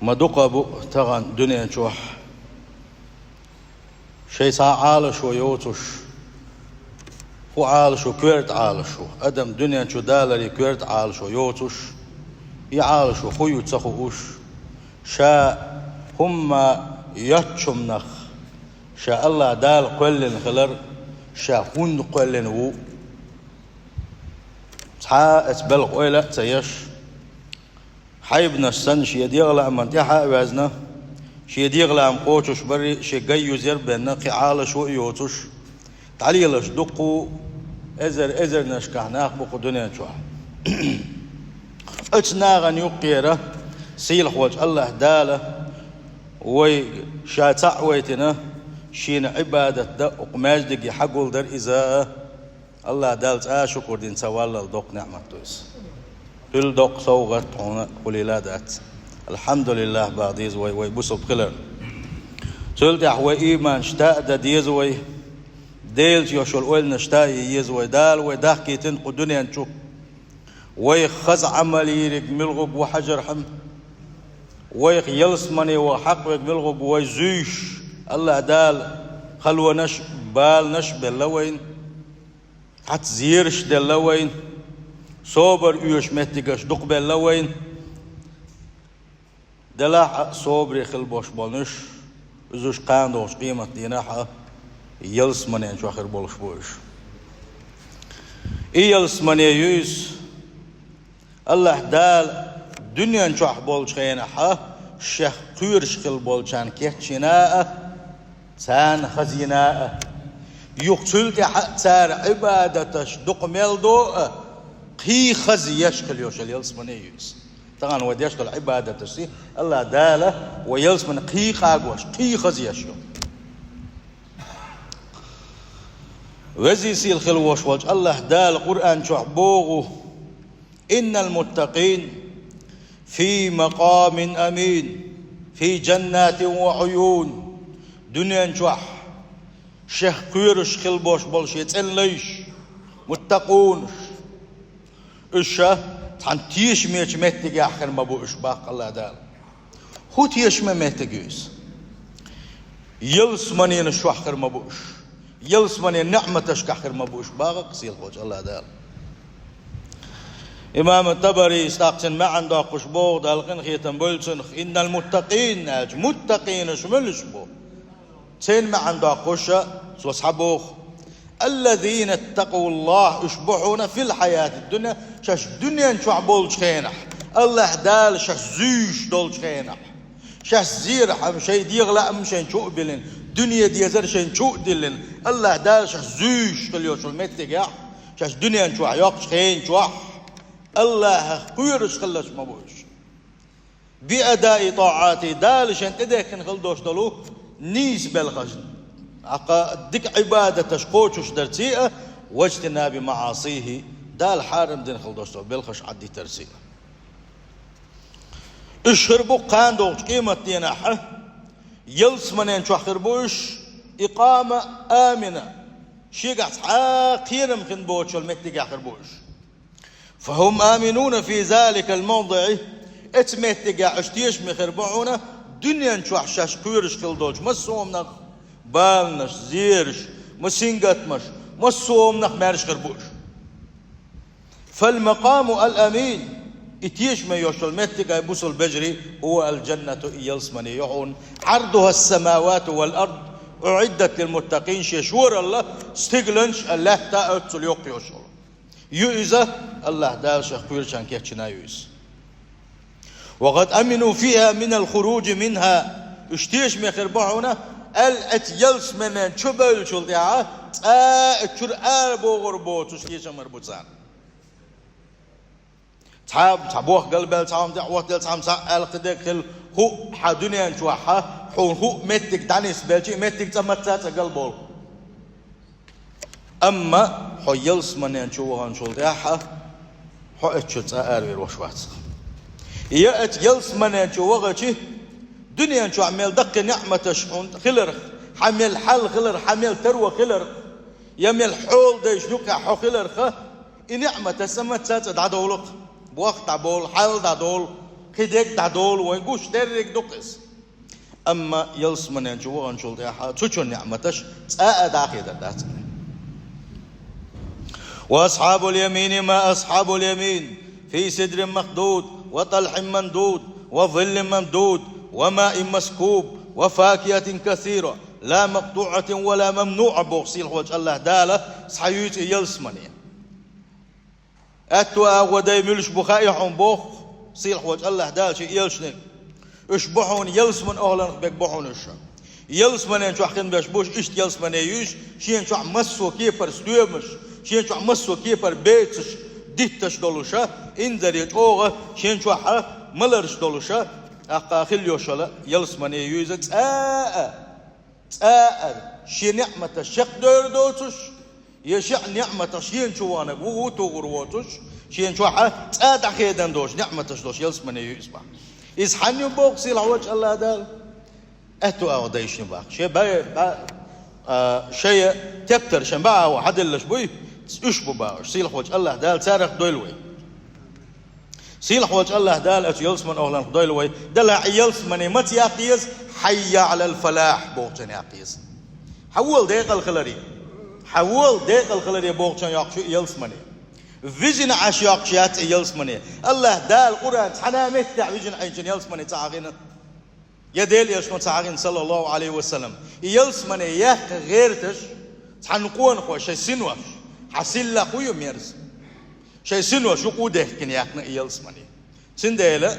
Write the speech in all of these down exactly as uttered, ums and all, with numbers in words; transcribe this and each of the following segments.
Ма дукха бу тахана дуьнен чохь шайн цхьа Ӏалашо йоцуш, хӀун Ӏалашо, коьрта Ӏалашо, адам дуьнен чу даларе коьрта Ӏалашо йоцуш, и Ӏалашо хӀун ю ца хууш, ша хӀумма йоцчу хӀуманах, ша АллахӀ Дала кхоьллина хилар, ша хӀунда кхоьллина ву, цхьа а оцу белхан ойла а ца еш, хьайбанаш санна, шен дегӀан лааман тӀаьхьа а ваьзна, шен дегӀан лаам кхочуш барий, шен гай юзар а бенна, кхин Ӏалашо а йоцуш, дӀалелаш дуккха а эзар-эзарнашкахь нах бу кху дуьнен чохь. Оцу нахана юккъера сийлахь волчу АллахӀ Дала вай ша цхьаъ вайтина, шена Ӏибадат дан, оцу маьждиге хьагулдар иза а, АллахӀ Далла цкъа а шукур дина ца валлал доккха неӀмат ду иза. Хила доккха совгӀат хьуна хуьлийла а дац. АлхьамдулиллахӀ баха деза вай, вай бусалба хиларна. Цул тӀаьхьа вай ийманаш та а дан деза вай, Делаца йолу ойланаш та а йи еза вай. Дала вай дахкийтина кху дуьнен чу. Вайх хаза Ӏамал йийриг муьлхарг ву хьажархьама, вайх ялсамане ваха хьакъ верг муьлхарг ву вай зуьйш, АллахӀ Дала халонаш а, баланаш а белла вайна. Цхьацца зераш а делла вайна, собар оьшу меттигаш дукха белла вайна. Делахь а собаре хила болуш болнуш, иза уьш кхана догӀучу къематан дийнахь а ялсаманен чохь хир болуш бу уьш. И ялсамане ю иза, АллахӀ Дала дуьнен чохь болчу хенахь а шех кхоьруш хила болчарна кечйина а, царна хазйина а, юха цул тӀаьхьа а цара Ӏибадаташ дукха мел до а, кхин хазъеш хила йолуш йолу ялсамане ю иза. Тахана вай деш долу Ӏибадаташций АллахӀ Дала вай ялсамане кхин къагош, кхин хазъеш ю. Веза-сийлахь хила волуш волчу АллахӀ Дала Къуръан чохь боху: «Иннал муттакъина фи макъамин амин, фи жаннатин ва Ӏуюн». Дуьнен чохь шех кхоьруш хила болуш болу шен цӀена лайш, муттакъунаш, уьш ша цхьана тешамечу меттигехь хир ма бу уьш, баккъалла Дала. ХӀун тешаме меттиг ю иза? Ялсаманенаш чохь хир ма бу уьш. Ялсаманен неӀматашкахь хир ма бу уьш, баккъалла сийлахь волчу АллахӀ Дала. Имам Табарис тӀаккха цуьнан маьӀна доккхуш боху, Дала къинхетам бойла цунах: «Иннал муттакъин», аьлча, муттакъинаш муьлш бу? Цуьнан маьӀна доккхуш, цо схьабоху: «Аллазина ттакъаваллахӀ», уьш бу хьуна, «фил хьаятид дунья», шаьш дуьнен чохь болчу хенахь, АллахӀ Дала шаьш зуьйш долчу хенахь, шаьш зерхьама шайн дегӀан лаам шайн чу а биллина, дуьне дезар шайн чу а диллина, АллахӀ Дала шаьш зуьйш хила йолчу меттигехь, шаьш дуьнен чохь йоккхучу хен чохь АллахӀах кхоьруш хилалаш ма бу уьш. «Би адаи тӀаӀати», Дала шайн тӀедехкина хила долуш долу нийса белхаш, тӀаккха дика Ӏибадаташ кхочушдарций а, «ваджтинаби маӀасихӀи», Дала хьарам дина хила долуш долу белхаш Ӏаддитарций а. Уьш хир бу кхана догӀучу къематдийнахь а, ялсаманен чохь хир бу уьш, «икъама амина», шегахь цхьа а кхерам хин боцуш йолу меттигехь хир бу уьш. «ФахӀум аминуна фи заликал мавдиӀи», эцу меттигехь уьш тешаме хир бу хьуна, дуьнен чохь шаьш кхоьруш хила долчу массо а хӀуманах, баланаш, зераш, ма сингаттамаш, массо а хӀуманах маьрша хир бу уьш. «Фал макъаму ал амин», и тешаме йолуш йолу меттиг, ай бусалба вежарий, «хӀува ал жаннату», и ялсамане ю хьуна, «ӀардухӀа ас-самавату вал ард, уӀиддат лил муттакъин», шен шоралла стигланаш а, лаьтта а оццул йоккха йолуш йолу. Ю иза, АллахӀ Дала шех кхоьручарна кечйина ю иза. «Ва къад амину фихӀа минал хуруджи минхӀа», уьш тешаме хир бу хьуна, аьлла, эцу ялсаманен чу бевллачул тӀаьхьа, цкъа а чуьра ара богӀур боцуш тешам хир бу царна. Цхьа, цхьа бохк галбаьлла, цхьа хӀума тӀехь хӀоттаделла, цхьа хӀума схьа аьлла, кхидерг хилла, хӀуъа хьан дуьнен чохь, хьуна хӀуъа меттиг дӀанисбелча, и меттиг цкъа мацца а цкъа галболу. Амма хьо ялсаманен чу ваханчул тӀаьхьа, хьо эцу чуьра цкъа аравер ваш вац. Я эцу ялсаманен чу вахачи, дуьнен чохь мел даккхий неӀматаш хьуна хиларх, хьан мел хьал хиларх, хьан мел таро хиларх, я мел хьола дайшна юккъехь хьо хиларха, и неӀматаш цкъа мацца а цкъа дӀадовла-кх, бохк дӀабовла, хьал дӀадовла. Кхидерг дӀадолу вайн, гуш дерриг ду-кх иза. Амма ялсаманен чу ваханчул тӀаьхьа цу чу ниӀматаш цкъа а дӀахедар дац. وأصحاب اليمين ما أصحاب اليمين في سدر مخضود وطلح منضود وظل ممدود وماء مسكوب وفاكهة كثيرة لا مقطوعة ولا ممنوعة, боху сийлахьчу АллахӀ Дала, схьаюьйцу и ялсамане. Аьтту агӀо дай муьлш бу хаий хьуна, боху сийлахьчу АллахӀ Дала шен элчане. Уьш бу хьуна ялсаманин охӀланах берг бу хьуна уьш. Ялсаманен чохь хин беш бу уьш, иштта ялсамане юьйш, шен чохь массо а кепара стоьмаш, шен чохь массо а кепара бецаш, дитташ долуша, инзаре чӀогӀа шен чохь а маларш долуша, тӀаккха хила йолуш йолу ялсамане юьйза цкъа а, цкъа а шен ниӀматаш чекхдевр доцуш, я шен ниӀматах шена чу ваханарг ву-ву тухур воцуш, шен чохь а цкъа а дӀахедан долуш ниӀматаш долуш ялсамане юьйза боху. Иза хьанна ю боху сийлахьчу АллахӀ Дала? Аьтту агӀо дайшна боху. Шен бӀе, бӀе, а, шайн тептар, шайн бӀе агӀо хьаделлаш буй, уьш бу боху уьш. Сийлахьчу АллахӀ Дала царах дойла вай. Сийлахьчу АллахӀ Дала оцу ялсаманин охӀланах дойла вай. Делахь и ялсамане маца яккха еза? «Хьаййа Ӏалал фалахь» бохучун яккха еза. Хьан вола декъала хиларе? Хьан вола декъала хиларе бохучун йоккхуш ю и ялсамане. Вижина Ӏаш йоккхуш яц и ялсамане. АллахӀ Дала Къуръан цхьана а меттехь вижина Ӏийначун ялсамане ца хьахийна. Я Делан элчано ца хьахийна, саллаллаху Ӏалайхи ва саллам. И ялсамане яккха гӀерташ цхьана къонахой шайн синош, хьан сийлахь хӀун ю мерза? Шайн синош юкъа дехкина яьккхина и ялсамане. Цундела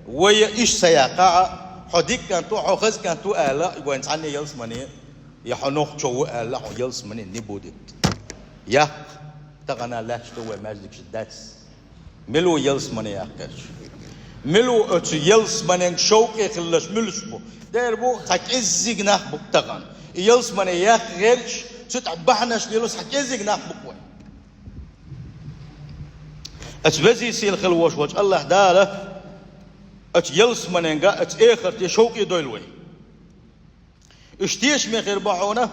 вай иштта ца яккхахь а, хьо дика кӀант ву, хьо хаза кӀант ву аьлла, вайн цхьанне ялсамане, я хьо нохчо ву аьлла, хьо ялсамане не будет. Яккха, тахана лаьтташ ду вай маьждигаш дац. Мила ву ялсамане яккхарш? Мила ву оцу ялсаманенга шовкъе хилларш муьлш бу? Дера бу, цхьа кӀеззиг нах бу-кх тахана. И ялсамане яккха гӀерташ, цу тӀехь бахьанаш лело цхьа кӀеззиг нах бу-кх вайн. Оцу везий сийлахь хила волуш волчу АллахӀ Дала оцу ялсаманенга, оцу эхарте шовкъе дойла вай. Уьш тешаме хир бу хьуна,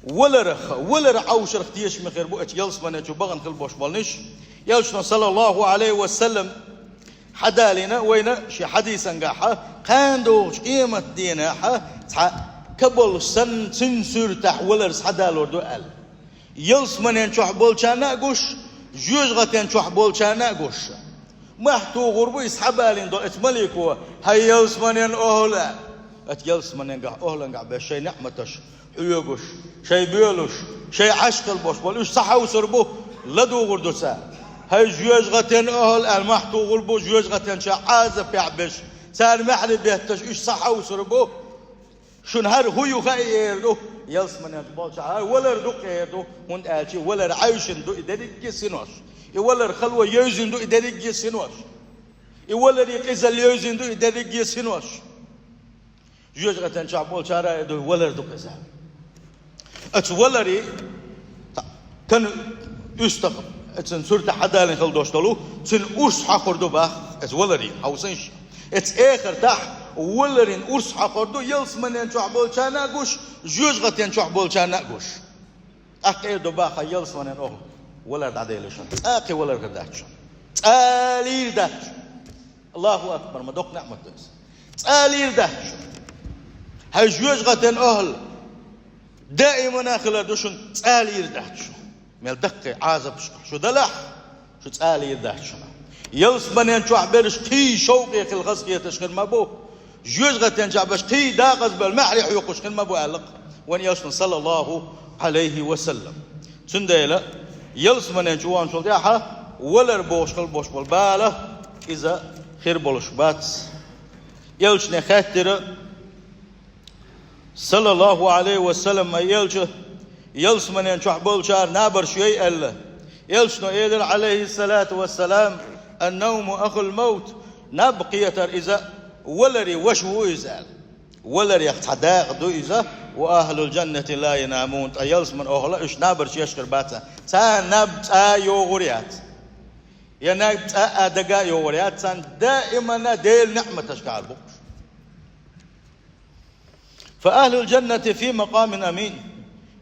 валарах, валар Ӏовшарх тешаме хир бу оцу ялсамане чу бахана хила болуш болниш. Элчано, саллаллаху Ӏалайхи ва саллам, хьадалийна вайна шен хьадисангахьа, кхана догӀучу къематденахьа цхьа кабалла санна цуьнан суьртахь валар схьадалор ду аьлла. Ялсаманен чохь болчарна а гуш, жоьжахатен чохь болчарна а гуш. Мохь тухур бу иза схьабалийна долу оцу малико: «ХӀай ялсаманен охӀла!» Оцу ялсаманенгахь, охӀлангахь беш шайн неӀматаш хьоьгуш, шайн боьлуш, шайн Ӏаш хила болуш болу уьш схьахьовсур бу, ладугӀур ду цара. «ХӀай жоьжахатен охӀла!» аьлла, мохь тухур бу, жоьжахатен чохь Ӏазапехь беш, цара маьхьарий бетташ уьш схьахьовсур бу. Шуна хӀара хӀун ю хаий эр ду, ялсаманен чу болчарна хӀара валар ду-кх эр ду, хӀунда аьлча валар Ӏаьвшина ду и дерриге синош. И валар хало евзина ду и дерриге синош. И валаре къизалла евзина ду и дерриге синош. Жоьжахатен чохь болчара а ду, валар ду-кх иза. Оцу валаре, кан уьстагӀ, оцун суьртахь хьадалийна хила долуш долу, цуьнан урс хьокхур ду боху, оцу валаре, хьовсийша. Оцу эхартахь валарин урс хьокхур ду, ялсаманен чохь болчарна а гуш, жоьжахатен чохь болчарна а гуш. ТӀаккха эр ду боху ялсаманен охӀла: «Валар дӀаделира шуна, цкъа а кхин валар хир дац шуна. Цкъа а лийр дац шуна». Аллаху акбар, ма доккха неӀмат ду иза. «Цкъа а лийр дац шуна. ХӀай жоьжахатен охӀла, даимана хилар ду шуна, цкъа а лийр дац шуна. Мел даккхий Ӏазапаш шу далахь, шу цкъа а лийр дац шуна». Ялсаманен чохь берш кхин шовкъе хила хазахеташ хир ма бу. Жоьжахатен чохь берш кхин декъазбевлла маьхьарий хьоькхуш хир ма бу аьлла-кх вайн элчано, саллаллаху Ӏалайхи ва саллам. Цундела ялсаманен чу ваханчул тӀаьхьа валар бохуш хила болуш болу бала иза хир болуш бац. Элчане хаьттира, саллаллаху Ӏалайхи ва саллам, ай элча, ялсаманен чохь болчара набарш йой аьлла. Элчано элира, Ӏалайхиссалату вассалам: «Ан-навму ахул мавт». Наб кхетар иза валаре ваша ву иза аьлла. Валарех цхьа дакъа ду иза, «ва ахлул джаннати ла янамун», ткъа ялсаманин охӀла уьш набарш еш хир бац. Царна наб цкъа а йогӀур яц. Я наб цкъа а дага а йогӀур яц, царна даимана Делан неӀматашкахь бу уьш. «Фа ахлул джаннати фи макъамин амин».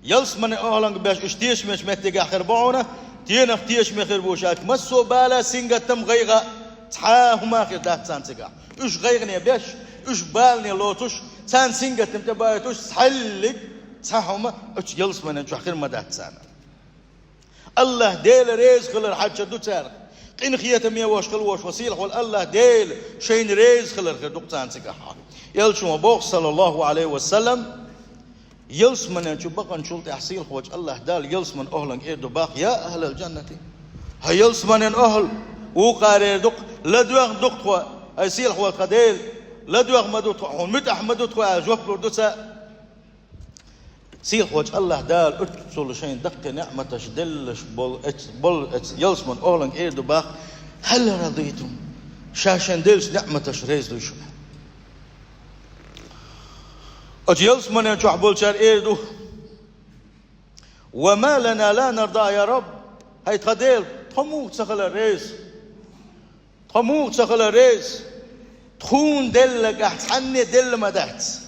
Ялсаманин охӀланга беш уьш тешамечу меттигехь хир бу хьуна, тенах тешаме хир бу уьш аьлча, массо а бала, сингаттам, гӀайгӀа. Цхьа хӀума хир дац царна цигахь. Уьш гӀайгӀане беш, уьш балане лоцуш, царна сингаттам тӀе баийтуш, цхьаьллиг цхьа хӀума оцу ялсаманин чохь хир ма дац царна. АллахӀ Дела реза хилар хьаьжча ду цаьрга. Къинхетаме волуш хила волуш ван сийлахь волу АллахӀ Дела шайна реза хилар хир ду-кх царна цигахь. Элчано боху, саллаллаху Ӏалайхи ва саллам, ялсаманин чу баханчул тӀаьхьа сийлахь волчу АллахӀ Дала ялсаманин охӀланга эр ду боху: «Я ахӀлал джаннати». ХӀай ялсаманин охӀла, вукхара эр ду-кх, ладоьгӀна ду-кх тхо, хӀай сийлахь волу тхан Дела, ладоьгӀна ма ду тхо, хьуна муьтӀахь ма ду тхо аьлла жоп лур ду цара. Сийлахь волчу АллахӀ Дала оццул шайна даккхий неӀматаш деллаш болу оцу, болу оцу ялсаманин охӀланга эр ду боху: «Хьал радитум?» Ша шайна деллачу неӀматашна реза дуй шу? Оцу ялсаманин чохь болчара эр ду: «Ва ма лана ла нарда, я Раб». ХӀай тхан Дела, тхо муха ца хилар реза? Тхо муха ца хилар реза? Тхуна делларг ахь цхьанне делла ма дац.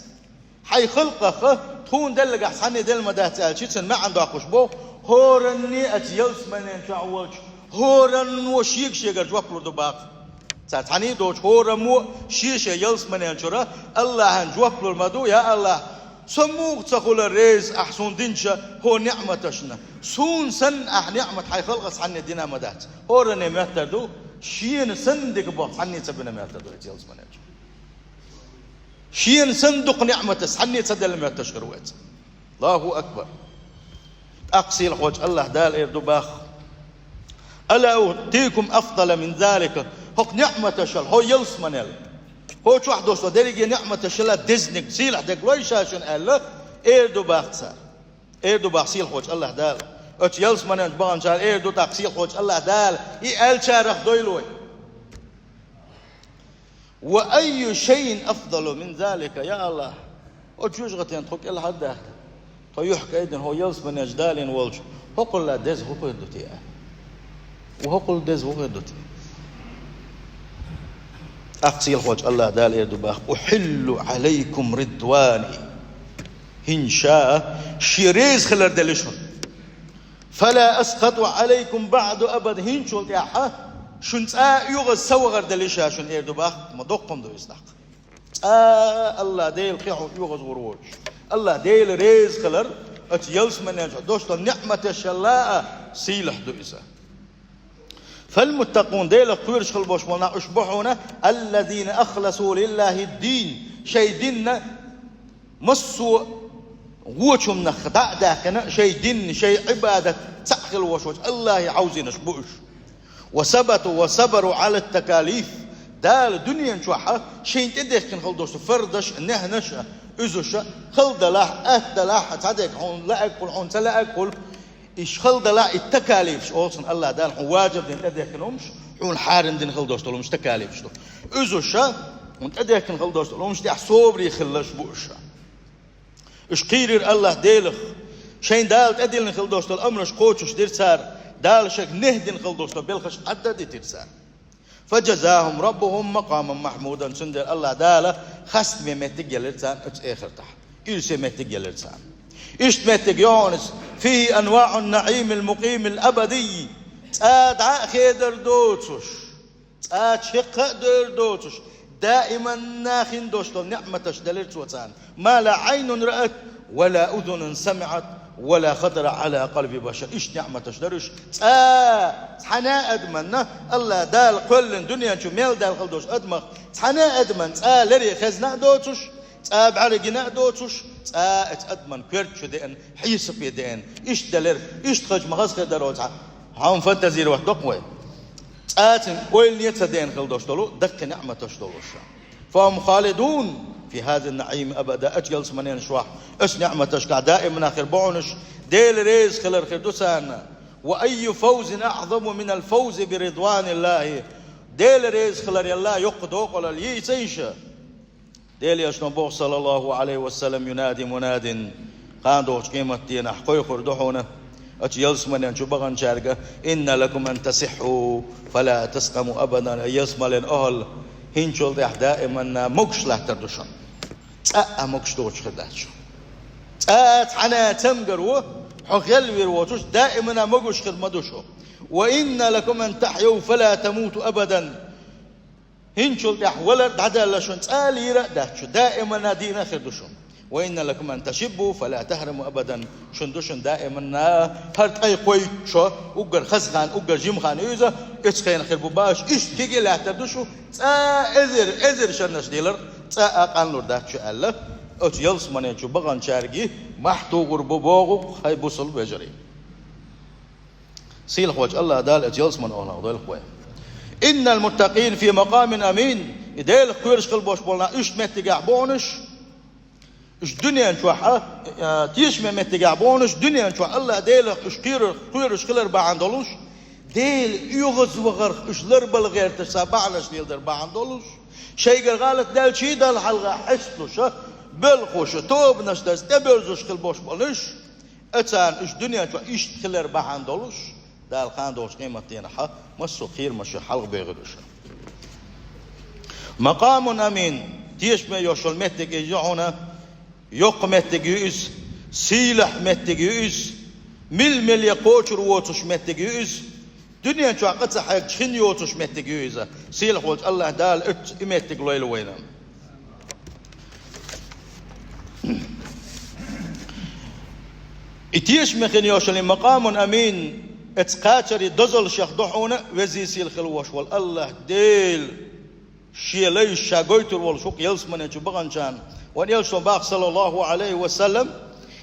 Хьайн халкъах тхуна делларг ахь цхьанне делла ма дац аьлча, цуьнан маьӀна доккхуш боху: хӀоранне оцу ялсаманин чохь волчу, хӀоранно шега-шегара жоп лур ду боху. Цара цхьаьний доцуш, хӀораммо шен-шен ялсаманин чуьра АллахӀана жоп лур ма ду: «Я АллахӀ, со муха ца хуьлу реза ахь суна динчу хӀокху неӀматашна? Суна санна ахь неӀмат хьайн халкъах цхьанне дина ма дац». ХӀоранне моьттур ду, шена санна дика болх цхьанне ца бина моьттур ду оцу ялсаманин чу. Шена санна дукха неӀматаш цхьанне ца делла моьттуш хир ву оцу. Аллаху акбар! ТӀаккха сийлахь волчу АллахӀ Дала эр ду боху: «Ала уътикум афдала мин залика?» ХӀокху неӀматашал, хӀокху ялсаманел, хӀокху чохь долчу дерриге неӀматашал а дезаниг, сийлахь дерг лой ша шуна аьлла, эр ду боху цара. Эр ду боху сийлахь волчу АллахӀ Дала. Оцу ялсаманин чу баханчара эр ду тӀаккха сийлахь волчу АллахӀ Дала: «И аьллачарах дойла вай». «Ва айю шайин афдалу мин залика, я АллахӀ?» Оцу жоьжахатин тхо кӀелхьардаьхна, тхо юьхькӀайдина, хӀокху ялсаманин чу далийна волчу хӀокхул а деза хӀун хир ду те? Ва хӀокхул деза хӀун хир ду те? ТӀаккха сийлахь волчу АллахӀ Дала эр ду боху: «Ухьиллу Ӏалайкум ридвани». ХӀинца ша шен реза хилар делла шуна. «Фала асхату Ӏалайкум баъду абада». ХӀинцул тӀаьхьа шуна цкъа а оьгӀаз ца вахар делла ша шуна, эр ду боху, ма доккха хӀума ду иза тӀаккха. Цкъа а АллахӀ Дела кхин хьуна оьгӀаз гӀур воцуш, АллахӀ Дела реза хилар оцу ялсаманин чохь долуш долу неӀматашал а сийлахь ду иза. «Фалмуттакъун», Делах кхоьруш хила болуш болу нах уьш бу хьуна, «аллазина ахласу лиллахи дин», шайн динна массо а вочу хӀуманах дӀа а даьккхина, шайн дин, шайн Ӏибадат цхьаъ хила волуш волчу АллахӀе хьовзийнарш бу уьш. «Ва сабату ва сабару Ӏала такалиф». Дала дуьнен чохь шайна тӀедехкина хила долуш фардаш а, нехнаш а, уьзуш а, хала далахь а, атта далахь а, цхьа дерг хьуна лаьа хуьлу, хьуна ца лаьа хуьлу, Иш хала далахь, и такалифаш олу цунах АллахӀ Дала, хьуна важиб дина тӀедехкина хӀумаш, хьуна хьарам дина хила долуш долу хӀумаш такалифаш ду. Уьзуш а, хьуна тӀедехкина хила долуш долу хӀумаш тӀехь собаре хилалаш бу уьш. Уьш кхийрира АллахӀ Делах, шайн Дала тӀедиллина хила долуш долу амраш кхочуш дира цара, Дала шайга нехь дина хила долуш долу белхаш Ӏадда а дитира цара. «Фаджазахум раббухум макъаман махьмудан», цундела АллахӀ Дала хастаме меттиг елира царна оцу эхартахь. Ирсе меттиг елира царна. Иштта меттиг йогӀу иза: «Фихи анваӀун наӀимил мукъимил абадий». ЦӀа дӀа а хедар доцуш, цӀа чекх а дер доцуш, даиманна хин долуш долу неӀматаш делира цо царна. «Ма ла Ӏайнун раат, ва ла узунун самиӀат, ва ла хатара Ӏала къалби башар». Иштта неӀматаш дара уьш. ЦӀа цхьана а адаманна, АллахӀ Дала кхоьллина дуьнен чу мел даьлла хила долуш адамах, цхьана а адаман цӀа лере хезна а доцуш, цӀа бӀаьргина а доцуш, цӀа оцу адаман коьрта чу деана, хьесапе деана. Иштта делира, иштта хазча ма хаза хир дара оцу хьан. Хьан фантазировать доккху вай? ЦӀа цуьнан ойлане а ца деана хила долуш долу даккхий неӀматаш долуш. «Фахум халидун фи хаза наӀим абада», оцу ялсаманен чохь, оцу неӀматашкахь даиманна хир бу хьуна уьш, Дела реза хилар хир ду царна. «Ва айю фавзин аӀзаму минал фавзи би ридваниллахи». Дела реза хиларал йоккха докъалалла йийца йиш. Делан Элчано боху, саллаллаху Ӏалайхи ва саллам: «Юнади мунадин». Кхана догӀучу къематденахь кхойкхур ду хьуна оцу ялсаманен чу баханчаьрга: «Инна лакум ан тасихху, фала таскъаму абадан». Ай ялсаманин охӀла, хӀинцул тӀаьхьа даиманна могуш латтар ду шуна. ЦӀа а могуш доцуш хир дац шу. ЦӀа а цхьана а цамгаро хьо хелвир воцуш, даиманна могуш хир ма ду шу. «Ва инна лакум ан тахьяу, фала тамуту абадан». ХӀинцул тӀехь валар дӀадаьлла шун цӀа лийра а дац шу, даиманна дийна а хир ду шун. «وإن لكم أن تشبوا فلا تهرموا أبدا». Шун ду шун даиманна хӀара ткъе кхойтта шо, уггар хаза хан, уггар жима хан ю иза, оцу хенахь хир бу башха, иштта кегий а лаьттар ду шу, цӀа эзар, эзар шернаш дийлар, цӀа а къанлур дац шу аьлла, оцу ялсамане чу баханчаьрга мохь тухур бу боху-кх, хӀай бусалба вежарий. Сийлахьчу АллахӀ Дала оцу ялсаманин охӀлах дойла-кх вай. «إن المتقين في مقام أمين». И Делах кхоьруш хила болуш болу нах иштта меттигехь бу хьуна уьш, уьш дуьнен чохь а, а, тешаме меттигехь бу хьуна уьш, дуьнен чохь АллахӀ Делах уьш кхоьруш, кхоьруш хилар бахьана долуш, Дела оьгӀазвахарх уьш ларбала гӀерташ цхьа бахьанаш леладар бахьана долуш, шайгара гӀалат даьлча а Далла хьалха хьесталуш а, боьлхуш а, тобанаш даза тӀебоьрзуш хила болуш болу уьш, Оцарна уьш дуьнен чохь иштта хилар бахьана долуш, Дала кхана догӀучу къематдийнахь массо а кхерамаш хьалха бехир уьш. «مقام أمين», тешаме йолуш йолу меттиг иза ю хьуна, йоккха меттиг ю иза, сийлахь меттиг ю иза, мила-миле кхочур воцуш меттиг ю иза, дуьнен чохь къа ца хьегча хин йоцуш меттиг ю иза. Сийлахь волчу АллахӀ Дала оцу и меттиг лойла вайна. И тешаме хин йолуш йолу и макъамун амин, оцу кхачаран дозаллех ду хьуна везий сийлахь хила волуш волу АллахӀ Дела Шен лайш Ша гойтур волуш ву-кх ялсамане чу баханчарна. Вайн Элчано боху, саллаллаху Ӏалайхи ва саллам: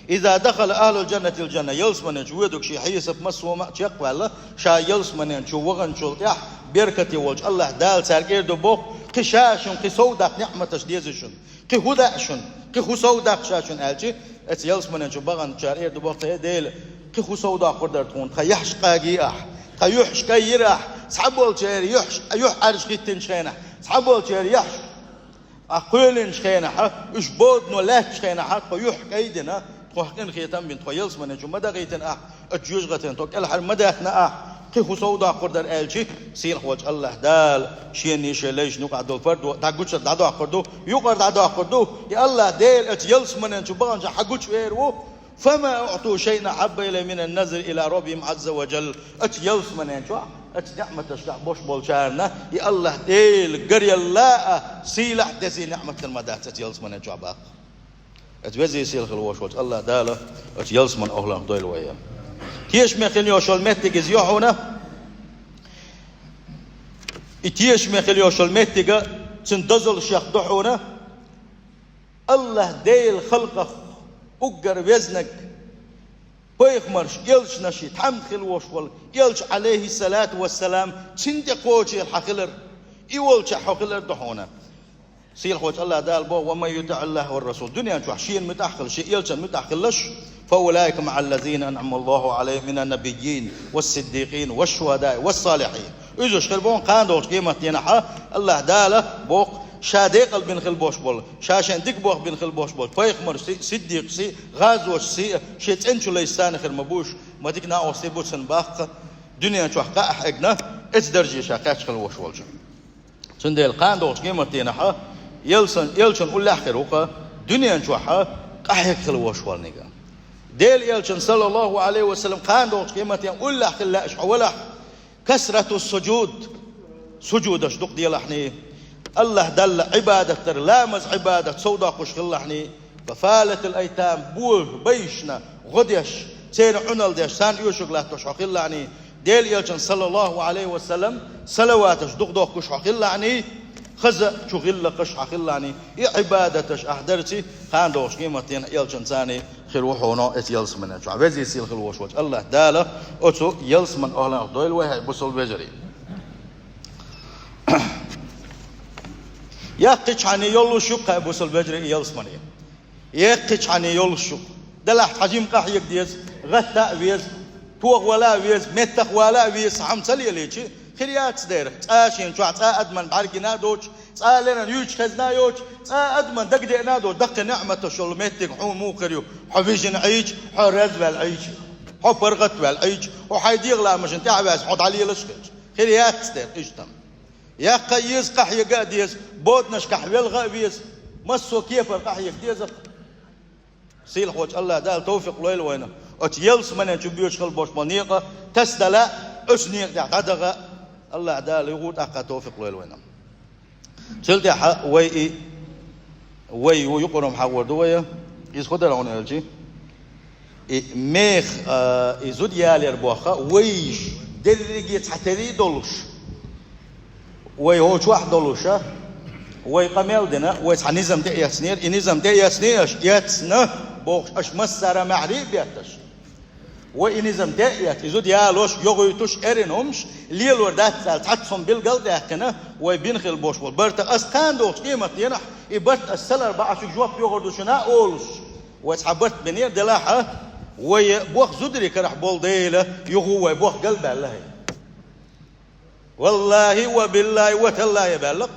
«إذا دخل أهل الجنة الجنة», ялсамане чу воьдург шен хьесап массо а ма чекхваьлла, ша ялсамане чу ваханчул тӀаьхьа беркате волчу АллахӀ Дала цаьрга эр ду боху: «Кхин Ша шуна кхин сов даккха неӀматаш дезий шуна? Кхин хӀун даккха шуна? Кхин хӀун сов даккха Ша шуна?» аьлча, оцу ялсамане чу баханчара эр ду боху: «Тхайн Дела, кхин хӀун сов доккхур дара тхуна? Тхан яххьаш къагийра ахь, тхан юьхьаш кхайира ахь, цхьаболчеран юьхьаш, юьхь Ӏаьржа хӀиттинчу хенахь, цхьаболчеран яххьаш ахь кхоьлинчу хенахь, уьш бодано лаьттачу хенахь, тхо юьхь кӀайдина, тхох къинхетам бина, тхо ялсамане чу ма дахийтина ахь, оцу жоьжахатина тхо кӀелхьара ма даьхна ахь, кхин хӀун сов доккхур дара?» аьлча, сийлахь волчу АллахӀ Дала Шен нийсачу лайшна юкъахь долу пардо дӀагучура дӀадоккхур ду, юкъара дӀадоккхур ду, и АллахӀ Дела оцу ялсамане чу баханчарна хьагучувер ву: «فما أعطوا شيئا أحب إليهم من النظر إلى ربهم عز وجل». Оцу ялсамане чохь, оцу неӀматашкахь болуш болчарна и АллахӀ Дела гаръелла а, сийлахь а дезий неӀмат хир ма дац оцу ялсамане чохь баккха. Оцу везий сийлахь хила волуш волчу АллахӀ Дала оцу ялсаманин охӀланах дойла вай. Тешаме хин йолуш йолу меттиг иза ю хьуна, и тешаме хила йолуш йолу меттиг а, цуьнан дозаллех ду хьуна, АллахӀ Делан халкъах уггар везнарг, пайхамарш, элчанаш, тхьамда хила волуш волу элча, Ӏалайхиссалату вассалам, цуьнан тӀе кхочуш хьан хилар, и волчохь хьо хилар ду хьуна. Сийлахь волчу АллахӀ Дала боху: «ومن يطع الله والرسول». Дуьнен чохь Шена муьтӀахь хилла, Шен элчанна муьтӀахь хилларш, «فأولئك مع الذين أنعم الله عليهم من النبيين والصديقين والشهداء والصالحين». Уьш хир бу кхана догӀучу къематдийнахь, АллахӀ Дала боху, Ша декъал бина хила болуш болу, Ша Шен дика бохам бина хила болуш болу пайхамаршций, сиддикъашций, гӀазоташций, Шен цӀеначу лайшца царна хир ма бу уьш, ма дика накъостий бу цунна баккха, дуьнен чохь къа а хьегна, оцу дарже Ша кхаьчна хила волуш волчу. Цундела кхана догӀучу къематдийнахь ялсан-, элчанна уллехь хир ву-кх дуьнен чохь къахьега хила волуш волниг. Делан элчанна, саллаллаху Ӏалайхи ва саллам, кхана догӀучу къематдийнахь уллехь хила лаьаш хьо валахь, касрату сужуд, сужудаш дукха делахьний, АллахӀ Далла Ӏибадат дар, ламаз Ӏибадат сов доккхуш хилалахьний, ва фалатил айтам, бо-, байшна гӀо деш, церан Ӏуналла деш, царна оьшург латтош хьо хилалахьний, Делан элчанна, саллаллаху Ӏалайхи ва саллам, салаваташ дукха доккхуш хьо хилалахьний, хаза чу гӀиллакхаш хьан хилалахьний, и Ӏибадаташ ахь дарций, кхана догӀучу къематдийнахь элчанца царний хир ву хьуна оцу ялсамане чохь. Везий сийлахь хила волуш волчу АллахӀ Дала оцу ялсаманин охӀланах дойла вай, хӀай бусалба вежарий. Яккхийчхьана йолуш ю-кх, хӀай бусалба вежарий, и ялсамане. Яккхийчхьана йолуш ю-кх. Делахь цхьа жима къахьега деза, гӀатта а веза, тохавала а веза, меттахвала а веза, цхьа хӀума ца лелийча, хир яц дера. Цкъа шена чохь цкъа адаман бӀаьрг йина а доцуш, цкъа леррина юьйцуш хезна а йоцуш, цкъа адаман дагадеана а доцуш, даккхий неӀматаш йолу меттиг хьуна муха хир ю? Хьо вижина Ӏийча, хьо раьза ваьлла Ӏийча, хьо паргӀатваьлла Ӏийча, хьо хьайн дегӀан ламазна тӀаьхьаваьзна, хьо дӀалелаш а хилча. Хир яц дера иштта. Яккха а еза, къахьега а деза, боданашкахь велха а веза, массо а кепара къахьега деза-кх. Сийлахь волчу АллахӀ Дала товфикъ лойла вайна оцу ялсамане чу боьдуш хила болуш болу некъа тасадала а, оцу некъа тӀехь дӀадаха а. АллахӀ Дала юха а тӀаккха товфикъ лойла вайна. Цул тӀаьхьа вай и, вай ю-, юкъарум хьагӀур ду вай, иза хӀун дара хьуна аьлча, и мех, а, и зуда ялар бохха, вай дерриге цхьатерий долуш, вай хӀокху чохь долуш, а, вай къамел дина, вай цхьа низам тӀеэцнера, и низам тӀеэцний аша, эцна, бохуш, аша массара маьхьарий а бетташ. Вай и низам тӀеэцна, и зуда ялош, йогӀуьйтуш, эрна хӀумаш лелор дац аьлла, цхьацца хӀума билгал а даьккхина, вай бина хилла болуш болу барт а, ас кхана догӀучу къематдийнахь, и барт ас салар бахьа шуьга жоп йогӀур ду шуна а олуш. Вай цхьа барт бинера делахь а, вай боху зударий карахь болу дела, юха вай боху галбаьлла хӀай. Валлахи ва биллахи ва таллахи баьллакх.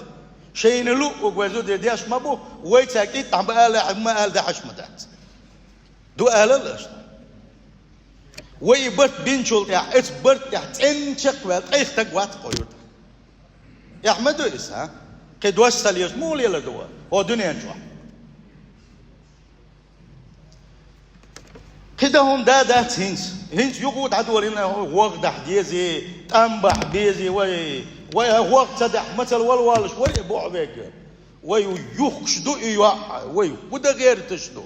Шайна луъуг вай зударий деш ма бу, вай цаьрга кӀиттахь ма ала, ма ала дахьаш ма дац. Ду алал аша. Вай и барт бинчул тӀаьхьа, эцу барт тӀехь цӀена чекхваьлла, къайх таг вац кхо юрта. Эхь ма ду иза, а? Кхин дош ца лелаш, муха лелар ду вай? ХӀо дуьнен чохь. Кхин дан хӀума да дац хӀинца. ХӀинца юха дӀадолийна, вогӀ дахь дезий, тӀам бахь безий, вай, вай хьан вогӀ ца дахь, мацалла вала воллуш, вай бохьа вегга. Вай юхкуш ду и йоӀ, вай хӀун дан гӀерташ ду?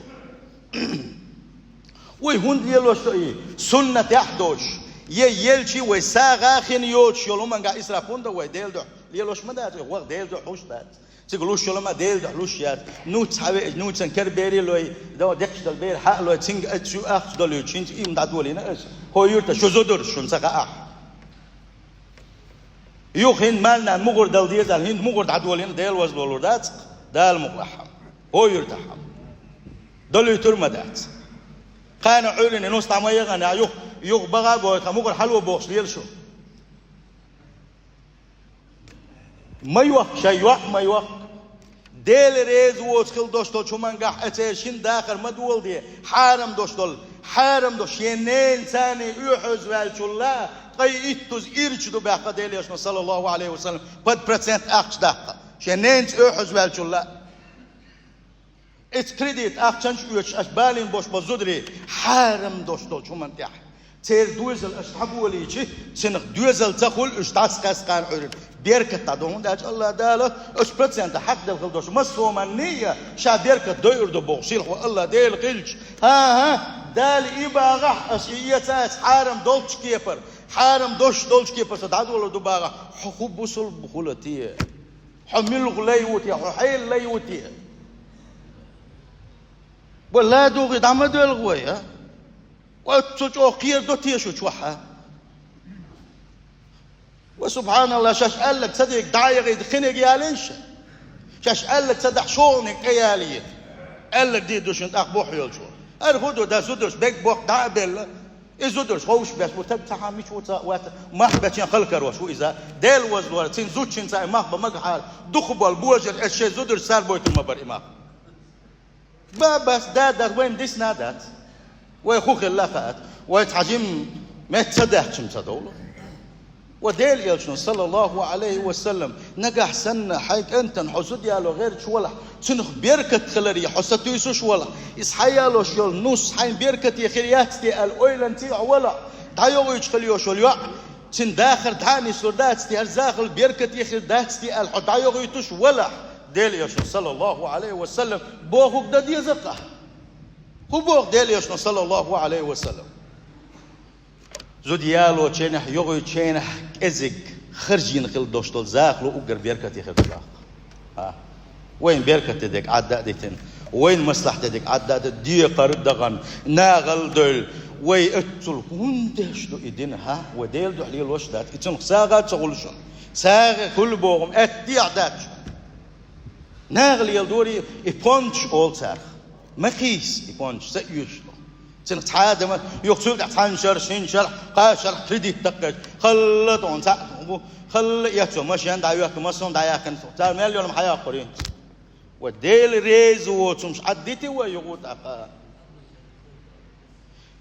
Вай хӀунда лелош ду и? Суннатехь доцуш, е елчий вай сагӀа хин йоцуш йолу хӀуманга исраф хӀунда вай Делан дуьхьа лелош ма дац, вай ваха Делан дуьхьа хӀуш дац. Цига луш йолу ма Делан дуьхьа луш яц. Нуц хьан веъча, нуцан кара берий лой, до декхаш долу бер хьа а лой, цинга а цу ахча долуьйту, шинца ийман дӀадолийна аса. ХӀо юьрташ, шу зударш шуна ца хаахь. Юха хӀинда мал-нана мугӀар дала деза аьлла, хӀинда мугӀар дӀадолийна Дела ваза лолур дац, Дала мукъалахь. ХӀо юьртахь. Долуьйтур ма дац. Кхана Ӏуьйранна нус дӀа ма яхана, юха, юха баха а гойту, мугӀар хьало бохуш лела шу. Ма йохка, шайн йоӀ ма йохка. Дела реза воцу хила долуш долчу хӀумангахь а церан шина дахар ма доладе, хьарам долуш долу, хьарам долуш шен ненан царний оьхьазваьллачул а, ткъе иттуза ирча ду баьккха Делан Элчано, саллаллаху Ӏалайхи ва саллам, пад процент ахча даккха. Шен ненца оьхьазваьллачул а. Эцу кредит ахчанаш оьцуш, аша балийна болуш болу зударий, хьарам долуш долчу хӀуманна тӀехь. Церан доьзал аша дӀаболийча, цунах доьзал ца хуьлу, уьш дӀасакхаьчна Ӏуьйранна. Беркат дӀадо, хӀунда аьлча АллахӀ Дала оцу процентах хьакхаделла хила долуш массо а хӀуманна а, ша беркат дойур ду боху сийлахь волу АллахӀ Дела хилча. ХӀан-хӀа, Дала и багӀахь, аша и эца аьлча хьарам долчу кепара, хьарам долуш долчу кепара со дӀадолур ду багӀахь, хьо хӀун бусулба хуьлу те? Хьо муьлха лай ву те, хьо хьела лай ву те? Ва ладугӀи дӀа ма доьлху вай, а? Ва цу чӀогӀа кхера до те шу чохь, а? Ва субхьаналлахӀ, шаьш аьлларг ца дийриг дӀа а яхийта, кхиниг ялийна ша. Шаьш аьлларг ца дахь, шолгӀаниг тӀеялийта. Аьлларг дийр ду шуна тӀаккха бохь йолчо. ХӀара хӀун ду, дан зударш бегга боккха дӀа а белла, и зударш ховш беш бу, таг цхьа хьан мича ву ца вац, мах бечен халкарош ву иза. Дела вазлора, цуьнан зудчуьнца и мах бан магахьара, дукхахболу божарш, ас шайн зударш сар бойтур ма бара и мах. Ба-, бас, да, да, вайн дисна дац. Вай хӀун хилла хаьа. Вай цхьа жим метта ца даьхча ца довла. Ва Делан Элчано, саллаллаху Ӏалайхи ва саллам, нагахь санна хьайн кӀантана хьо зуда яло гӀерташ валахь, цунах беркат хиларе хьо сатуьйсуш валахь, иза хьан ялош йолу нус хьайн беркате хир яц те аьлла ойланций хьо валахь, дӀайогӀуьйтуш хила йолуш йолу йоӀ, цуьнан дахар дӀа а нислур дац те, хӀара захал беркате хир дац те аьлла хьо дӀайогӀуьйтуш валахь, Делан Элчано, саллаллаху Ӏалайхи ва саллам, бохург дан деза-кх ахь. ХӀун боху Делан Элчано, саллаллаху Ӏалайхи ва саллам? Зуда ялочу хенахь, йогӀуьйтучу хенахь кӀезиг харжийна хила долуш долу захало уггар беркате хир ду боху. ХӀа. Вайн беркате дерг Ӏадда а дитина, вайн маслахьте дерг Ӏадда а дитина, декхар а дахана, нахала а девлла, вай оццул хӀунда деш ду и дин, хӀа? Вай Делан дуьхьа лелош а дац, и цунах сагӀа а ца хуьлу шуна. СагӀа хуьлу боху-м аьттехьа дац шуна. Наха леладора и пончаш олу царах. Ма кхийса и пончаш, ца оьшуш ду. Цуьнах цхьа а дама, юха цул тӀаьхьа цхьана шарахь, шина шарахь, кхаа шарахь кредит таккхайча, халла а тхуна цхьаъ бу, халла а эцо, машен дӀайоьтту, массо а дӀаяьккхина, цара мел йолу хьан яккхур хӀинца. Ва Дела реза воцу хӀумаш Ӏаддити вай юха тӀаккха.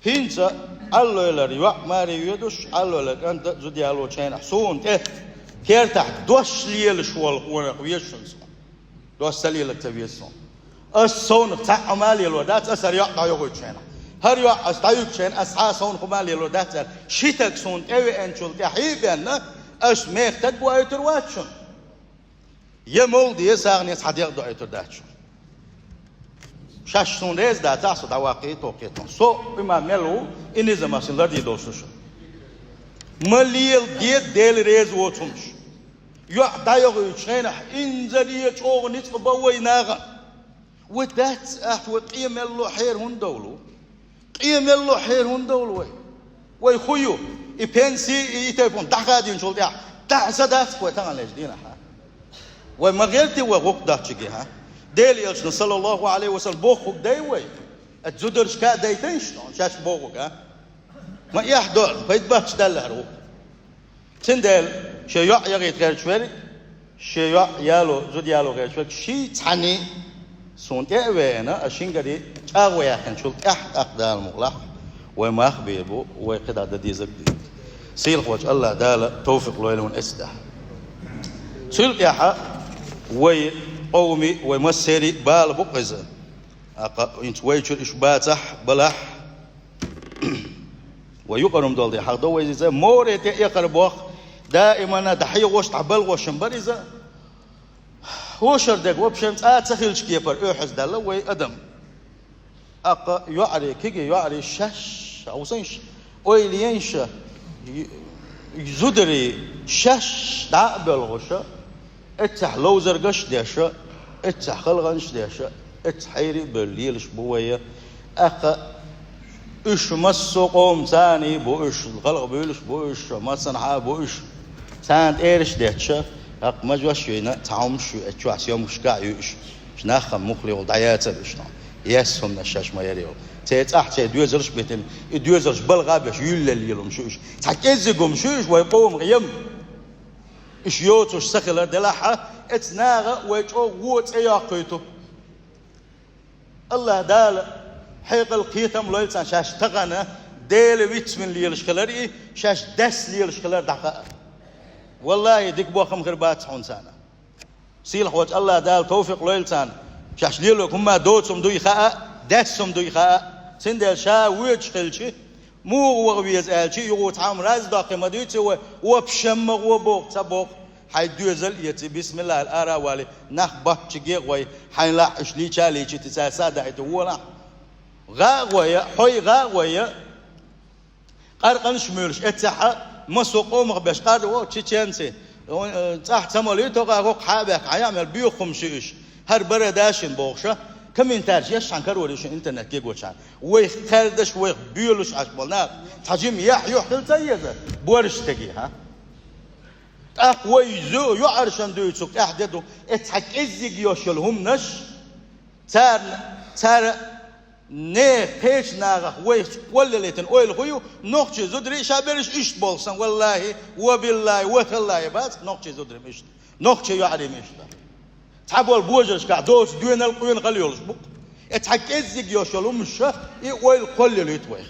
ХӀинца Ӏаллойла йоӀ маре йоьдуш, Ӏаллойла кӀанта а зуда ялочу хенахь суна тӀе кертахь дош лелаш волу къонах веза шуна со. Дош ца лелар ца веза суна. Ас совнах цхьаъ а ма лелор дац, ас хӀара йоӀ дӀайогӀуьйтучу хенахь. ХӀара йоӀ ас дӀаюьгучу хенахь, ас цхьа а совнах а ма лелор дац аьлла, ши таг суна тӀевеанчул тӀаьхьа а бенна, ас мех таг вайтур вац шуна. Я мовлид, я сагӀане цхьа дегӀ доуьйтур дац шуна. Шаьш суна реза дацахь, со дӀаваккхий, тохкхий тхуна. Со иман мел ву, и низамаш шуна лардийр долуш ду шуна. Ма леладе Дела реза воцу хӀумнаш. ЙоӀ дӀайохуьйтучу хенахь инзаре чӀогӀа ницкъ бан вай нахана. Вай дац ахь, вай къемелло хьера хӀунда довлу? Къемелло хьера хӀунда довлу вай? Вай хӀун ю? И пенси, и, и тайпана дӀахадийначул тӀаьхьа дӀа а са дац вай таханлерчу дийнахь, а? Вай ма гӀерти вай гӀуллакх даччиге, хьа? Делан элчано, саллаллаху Ӏалайхи ва саллам, бохург дай вай? Оцу зударшка а дайтина шуна, шаьш бохург, а? Ма эхь до, пайда бац даллара ву. Цундела шен йоӀ яхийта гӀерташ верг, шен йоӀ яло, зуда яло гӀерташ верг, ший цхьаьний суна тӀе а веана, ас шингаре чӀагӀо яьккхинчул тӀаьхьа тӀаккха Дала мукъалахь, вай мах бийр бу, вай кхидӀа дан дезарг дийр. Сийлахьчу АллахӀ Дала товфикъ лойла вайна эццахь. Цул тӀаьхьа вай къоман, вай массеран а бала бу-кх иза. ТӀаккха хӀинца вай чуьра уьш бацахь, балахь, вай юкъара хӀума долу де хьахдо вай иза, море тӀе экхар боху, даимана дӀахьегӀош, дӀабалхош хӀума бара иза. ХӀошара дерг, в общем, цкъа а ца хиллачу кепара оьхьаздаьлла вай адам. ТӀаккха йоӀарий, кегий йоӀарий шаьш, хьовсийша, ойла ейша, зударий шаьш дӀа а боьлхуша, эццахь ловзаргаш а деша, эццахь халханаш а деша, эццахь хьерий а бевлла лелаш бу вай. ТӀаккха уьш массо а къоман царний бу уьш, халкъ буьйлуш бу уьш, массанхьа а бу уьш. Царна тӀераш а детташ, тӀаккха мажош а йина, цхьа хӀумаш а ю, эццахь йомушка а ю уьш. Уьш нах-м муххале волу дӀаяцара уьш тхьо. Яьсса хӀуманаш шаьш ма яра йолу. Церан цӀахь церан доьзалш а битина, и доьзалш балха а беш, юьллал лело хӀумаш ю уьш. Цхьа кӀеззиг хӀумаш ю уьш вай къомах ем. Уьш йоцуш ца хилар делахь а, эцу наха вай чӀогӀа вон цӀе йоккхуьйту. АллахӀ Дала хьекъал, кхетам лойла царна шаьш тахана Дела вицвина лелаш хилар и, шаьш дас лелаш хилар дӀахаа. Валлахи, дика бохам хир бац хьуна царна. Сийлахьчу АллахӀ Дала товфикъ лойла царна, шаьш лелорг хӀумма доцу хӀума дуй хаьа, дас хӀума дуй хаьа. Цундела ша воьдуш хилча, муха ваха веза аьлча, юха цхьа хӀума раздоккхий ма дуьйцу вай, в общем ма гӀо боху, ца боху. Хьайн доьзал а эций, бисмиллахӀ аьлла ара а валий, нах боцчуьнга а гӀой, хьайн лахь уьш лийча а лийчийта, цара са а даийта волахь. ГӀа а гӀой, хьой гӀа а гӀой, къаркъанаш а муьйлуш, эццахь а массо а къомах беш къарда ву чеченцы, э, цӀахь ца молуьйту, хӀокху хьа а баьхка, хьан яа мел боьха хӀумаш ю уьш, хӀара бара дашина бохуша, комментарийш еш хьан карор ю шун интернет кегочарна. Вайх кхаьрдаш, вайх боьлуш Ӏаш болу нах, цхьа жима яхь юьхь хила ца еза, борша стеге, хьа? ТӀаккха вай ю-, юьхьӀаьршана дуьйцург тӀаьхьа де ду, эццахь кӀеззиг йолуш йолу хӀуманаш, царна, цара нехан кхечу нахах вайх кхоллалийтина ойла хӀун ю, нохчий зударий ша берриш иштта болу сан, валлахи, ва биллахи, ва таллахи бац, нохчий зударий иштта, нохчий йоӀарий иштта. Цхьаболу божаршкахь доцу доьналла къонахалла йолуш бу-кх. Эццахь кӀеззиг йолуш йолу хӀуманаш ша, и ойла кхоллалуьйту вайх.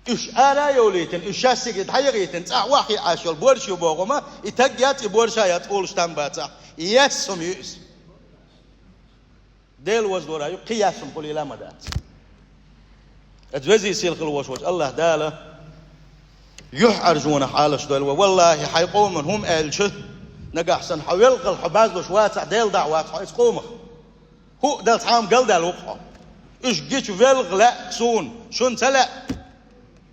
Уьш ара а йовлийтина, уьш шаьссиге дӀаяхийтина, цӀахь охьахиъна Ӏаш йолу борша ю боху ма, и таг яц, и борша яц олуш там бацахь, и яьсса хӀума ю иза. Делан ваздора ю, кхин яьсса хӀума хуьлийла а ма дац. Иза везий сийлахь волуш волчу АллахӀ Дала юьхьӀаьржонах Ӏалаш дойла вай. Валлахи, хьайн къоман хӀума аьлча, нагахь санна хьо велхалла хьо базлуш вацахь, Делан дагӀа вац хьо иза къомах. ХӀуъа дала цхьа хӀума галдаьлла ву-кх хьо. Уьш гича велха лаьа суна, шуна ца лаьа.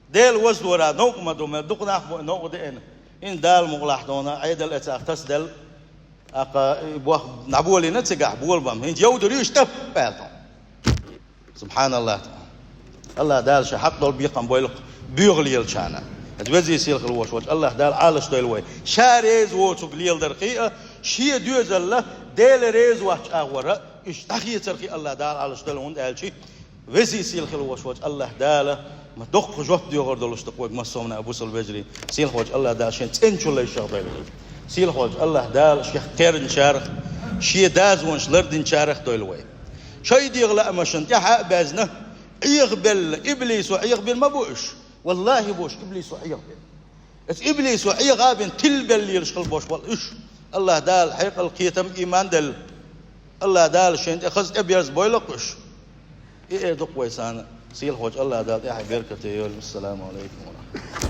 Делан ваздора новкъа ма ду, мел дукха нах бу и новкъа деана. ХӀинца Дала мукъалахь тхуна Ӏедал эццахь тасаделла. ТӀаккха и бохам дӀаболийна цигахь болабан. ХӀинца йовдур ю уьш тӀаккха аьлла тхуна. СубхьаналлахӀ. АллахӀ Дала шен хьакъ долу бекхам бойла-кх боьха лелачарна. Иза везий сийлахь волуш волчу АллахӀ Дала Ӏалаш дойла вай. Ша реза воцург леладарх а, шен доьзалла Дела реза воцчу агӀора уьш дӀахецарх а АллахӀ Дала Ӏалаш дойла, хӀунда аьлча везий сийлахь волуш волчу АллахӀ Дала ма доккха жоп доьхур долуш ду-кх вайга массо а хӀуманна, бусалба вежарий. Сийлахь волчу АллахӀ Дала шен цӀеначул лайшах дойла вай. Сийлахь волчу АллахӀ Дала шех кхоьринчарах, шен дозанаш лардинчарах дойла вай. Шайн дегӀан лаамашна тӀаьхьа а баьзна, Ӏехабелла, иблисо Ӏехабина ма бу уьш. Валлахи, бу уьш иблисо Ӏехабина. Иза иблисо Ӏеха а бина, тилабелла лелаш хила болуш болу уьш. АллахӀ Дала хьекъал, кхетам, ийман делла. АллахӀ Дала шайна тӀе хаза тӀеберза бойла-кх уьш. И эр ду-кх вай санна, сийлахь волчу АллахӀ Дала тӀаьхье беркате йойла. Ассаламу Ӏалайкум ва рахьматуллахӀ.